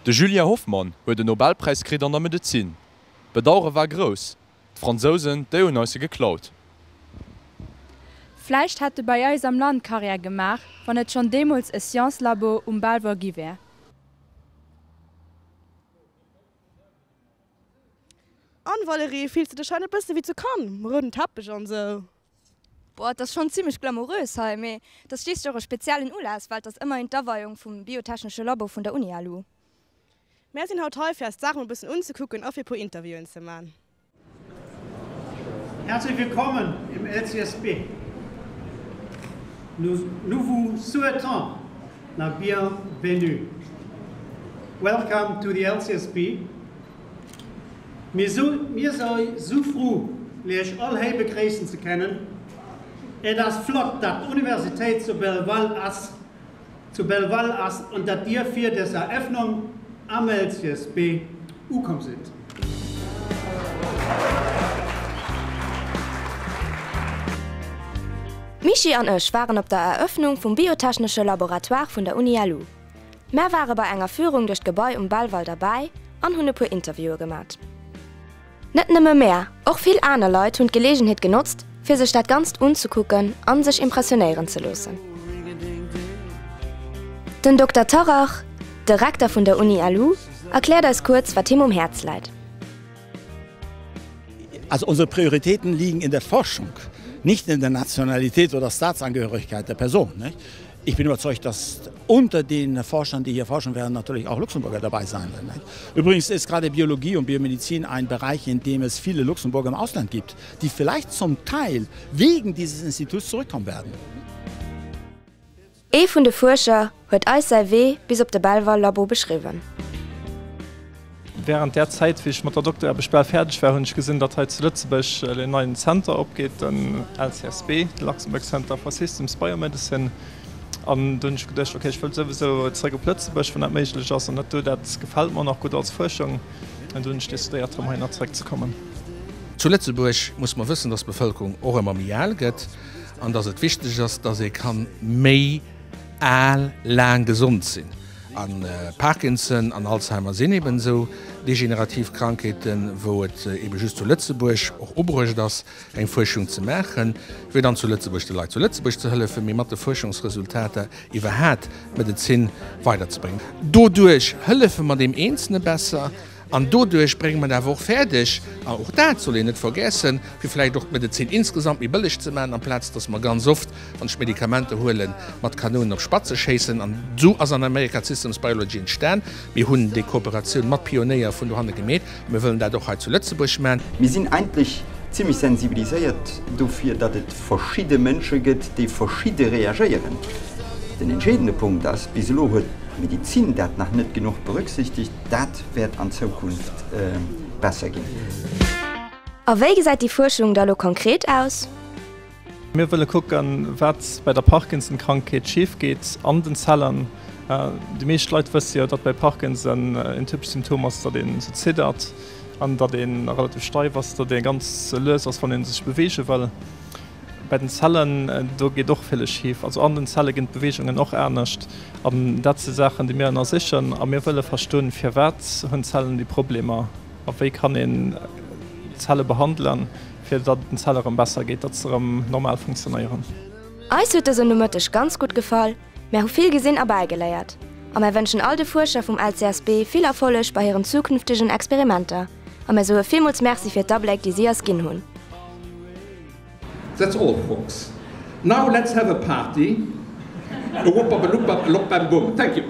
De Julien Hoffmann huet en Nobelpräis kritt an der Medezin. D'Bedauere war grouss, d'Fransousen, déi hunn eis e geklaut. Vläicht hätt e bei eis am Land Karriär gemaach, wann et schonn deemools e Science-Labo um Belval gi wär. An, Valérie, fills de dech hei net bësse wéi zu Cannes, mam rouden Teppech an sou? Boah, et ass schonn zimmlech glamourös hei, mee et ass schliisslech och e speziellen Ulass, well et ass ëmmerhin d'Aweiung vum biotechnesche Labo vun der Uni-LU. Mär sinn haut hei fir eis d'Saach mol bëssen unzekucken a fir e puer Interviewen ze man. Herzlich willkommen im LCSB. Nous, nous vous souhaitons la bienvenue. Welcome to the LCSB. Mir si sou frou lech all héi begréissen ze kennen. Et ass flott dat d'Universitéit zu Belval ass zu Belval ass und dat dir fir des Eröffnung am LCSB ukomm sidd. D'Michi an ech waren op der Eröffnung vum biotechnesche Laboratoire vun der Uni LU. Mär ware bei enger Führung duerch d'Gebai um Belval derbäi an hunn e puer Interviewe gemat. Net nëmme mär, och vill aner Leit hunn d'Geleegenheet genotzt, fir sech dat Ganzt unzekucken an sech impressionéieren ze loossen. Den Dokter Tarrach, de Rekter vun der Uni LU, erkläert eis kuerz, wat him um Häerz läit. Also unsere Prioritäten liegen in der Forschung, nicht in der Nationalität oder Staatsangehörigkeit der Person. Nicht? Ich bin überzeugt, dass unter den Forschern, die hier forschen werden, natürlich auch Luxemburger dabei sein werden. Übrigens ist gerade Biologie und Biomedizin ein Bereich, in dem es viele Luxemburger im Ausland gibt, die vielleicht zum Teil wegen dieses Instituts zurückkommen werden. Ee vun de Fuerscher huet eis säi Wee bis op de Belval Labo beschriwwen. Während där Zäit, wéi ech mat der Dokteraarbecht bal fäerdeg war, hunn ech gesinn, datt hei zu Lëtzebuerg en neien Zenter opgeet, den LCSB, de Luxembourg Center for Systems Biomedicine. An do hunn ech geduecht, ok, ech wëll souwisou zeréck op Lëtzebuerg, wann dat méiglech ass, an dat do, dat gefält mer nach gutt als Fuerschung. An do hunn ech decidéiert, erëm heihinner zeréckzekommen. Zu Lëtzebuerg muss mer wëssen, datt d'Bevëlkerung och ëmmer méi al gëtt an datt et wichteg ass, datt ee kann méi al laang gesond sinn. A Parkinson an Alzheimer sinn eben esou degenerativ Krankheeten, wou et ebe just zu Lëtzebuerg och ubruecht ass, eng Fuerschung ze maachen, fir dann zu Lëtzebuerg de Leit zu Lëtzebuerg ze hëllefen, mee mat de Fuerschungsresultater iwwerhaat d'Medezin weiderzebréngen. Doduerch hëllefe mer deem Eenzelne besser. An doduerch brénge mer et awer och fäerdeg, an och dat soll een net vergessen, fir vläicht och d'Medezin insgesamt méi bëlleg ze maachen, amplaz dass mer ganz oft, wann ech Medikamenter huelen, mat Kanounen op Spatze schéissen. An esou ass an Amerika d'Systems Biology entstan. Mir hunn déi Kooperatioun mat Pionéier vun dohanne gemeet a mir wëllen dat och hei zu Lëtzebuerg maachen. Mir sinn eigentlech zimmlech sensibiliséiert dofir, datt et verschidde Mënsche gëtt, déi verschidde reagéieren. Den entscheedende Punkt ass, bis elo huet d'Medizin dat nach net genuch berücksichtegt. Dat wäert an Zukunft besser ginn. A wéi gesäit déi Fuerschung da lo konkret aus? Mir wëlle kucken, wat bei der Parkinson-Krankheet schif geet an den Zellen. Déi meescht Leit wësse jo, datt bei Parkinson een typescht Symptom ass, datt een esou ziddert an datt ee relativ steif ass, datt ee ganz lues ass, wann ee sech beweege wëll. Bei den Zellen, do geet och villes schif. Also an den Zelle ginn d'Beweegungen och anescht. An dat si Saachen, déi mir ënnersichen. A mir wëlle verstoen, firwat hunn d'Zellen déi Problemer a wéi kann een d'Zelle behandelen, fir datt et den Zelle erëm besser geet, datt se erëm normal funktionéieren. Eis huet dësen Nomëtteg ganz gutt gefall, mär hu vill gesinn a bäigeléiert. A mär wënschen all de Fuerscher vum LCSB vill Erfolleg bei hiren zukünftegen Experimenter. A mär soe villmools Merci fir d'Abléck, déi si eis ginn hunn. That's all folks. Now let's have a party. A whoop-a-loop-a-loop-bam-boom. Thank you.